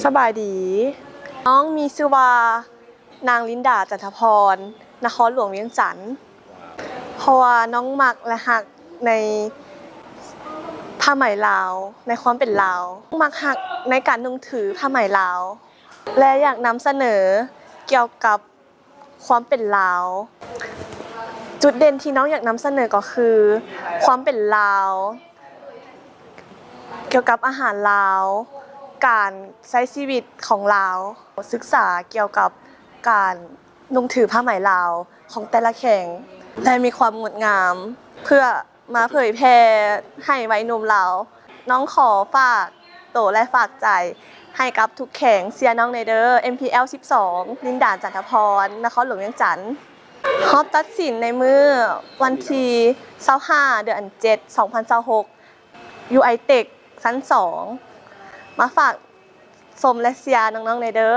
ສະບາຍດີ. ນ້ອງມີຊື່ວ່າ ນາງລິນດາ ຈັນທະພອນ, ນະຄອນຫຼວງວຽງຈັນ. ເພາະວ່ານ້ອງມັກ ແລະ ຮັກໃນຜ້າໄໝລາວ, ໃນຄວາມເປັນລາວ. ມັກຮັກໃນການນຸ່ງຖືຜ້າໄໝລາວ ແລະ ຢາກນຳສະເໜີກ່ຽວກັບຄວາມເປັນລາວ. ຈຸດເດັ່ນທີ່ນ້ອງຢາກນຳສະເໜີກໍຄື ຄວາມເປັນລາວ, ກ່ຽວກັບອາຫານລາວ, ການໃຊ້ຊີວິດຂອງລາວ, ສຶກສາກ່ຽວກັບການນຸ່ງຖືຜ້າໄໝລາວຂອງແຕ່ລະແຂວງ ແລະ ມີຄວາມງົດງາມ ເພື່ອມາເຜີຍແຜ່ໃຫ້ໄວໜຸ່ມລາວ. ນ້ອງຂໍຝາກໂຕ ແລະ ຝາກໃຈໃຫ້ກັບທຸກແຂວງ ເຊຍນ້ອງແດ່ເດີ. ເອັມ ພີ ແອລ ສິບສອງ ລິນດາ ຈັນທະພອນ, ນະຄອນຫຼວງວຽງຈັນ. ຮອບຕັດສິນໃນມື້ວັນທີຊາວຫ້າ ເດືອນເຈັດ ສອງພັນຊາວຫົກ ຢູ່ ໄອເຕັກ ຊັ້ນສອງ. ມາຝາກຊົມ ແລະ ເຊຍນ້ອງໆແດ່ເດີ.